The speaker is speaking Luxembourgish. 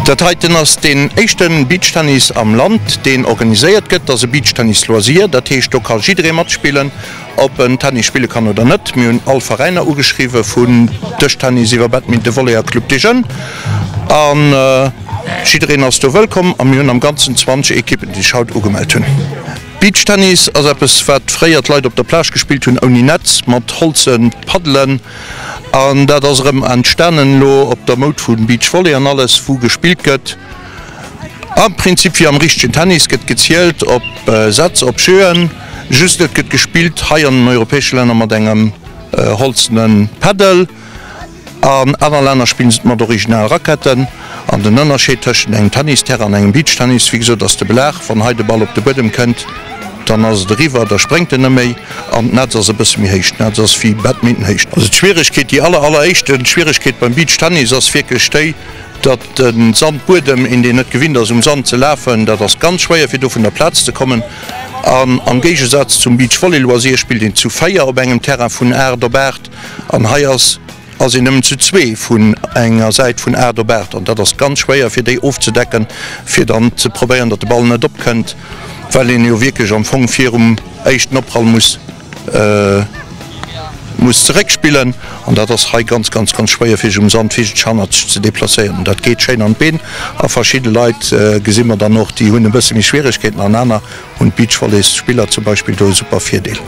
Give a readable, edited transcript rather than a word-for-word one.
Dat heiten ass deen éischte Beachtennis am Land, deen organiséiert gëtt. Dat ass e Beachtennis Loisir, dat heescht do ka jidderee matspillen, ob en Tennis spille kann oder net. Mir hunn all Veräiner ugeschriwwe vun Dëschtennis iwwer Badminton, Volley a Club des Jeunes a jiddereen ass do wëllkomm a mir hunn am Ganzen 20 Ekippen, déi sech haut ugemellt hunn. Beachtennis ass eppes wat fréier d'Leit op der Plage gespillt hunn, ouni Netz, mat holze Paddelen. An dat ass erëm entstanen elo op der Moud vu Beachvolley an alles wou gespillt gëtt. Am Prinzip wéi am richtegen Tennis gëtt gezielt op Sätz, op Jeuen, just et gëtt gespillt hei an den europäesche Länner mat engem holzene Paddel. An aner Länner spillen se et mat original Raquetten. An den Ënnerscheed tëschent engem Tennisterrain an engem Beachtennis, wéi gesot, ass de Belag. Wann hei de Ball op de Buedem kënnt, dann ass et eriwwer, da spréngt en net méi. An d'Netz ass e bësse méi héich. D'Netz ass wéi Badminton héich. Also d'Schwieregkeet, déi aller, alleréischte Schwieregkeet beim Beachtennis ass wierklech déi, datt de Sandbuedem, een deen net gewinnt ass um Sand ze lafen, dat ass ganz schwéier fir do vun der Plaz ze kommen. An am Géigesaz zum Beachvolley Loisir spillt een zu 4 op engem Terrain vun 8 op 8 an hei ass ass een nëmmen zu zwee vun enger Säit vun 8 op 8 an dat ass ganz schwéier fir déi ofzedecken, fir dann ze probéieren, datt de Ball net opkënnt, well een jo wierklech am Fong virum éischten Opprall muss muss zeréckspillen an dat ass hei ganz, ganz, ganz schwéier fir sech um Sand wierklech hannerzeg ze deplacéieren. Dat geet schéin an d'Been a verschidde Leit gesi mer dann och, déi hunn e bësse méi Schwieregkeeten an aner hunn d'Beachvolleysspiller zum Beispill do e super Virdeel.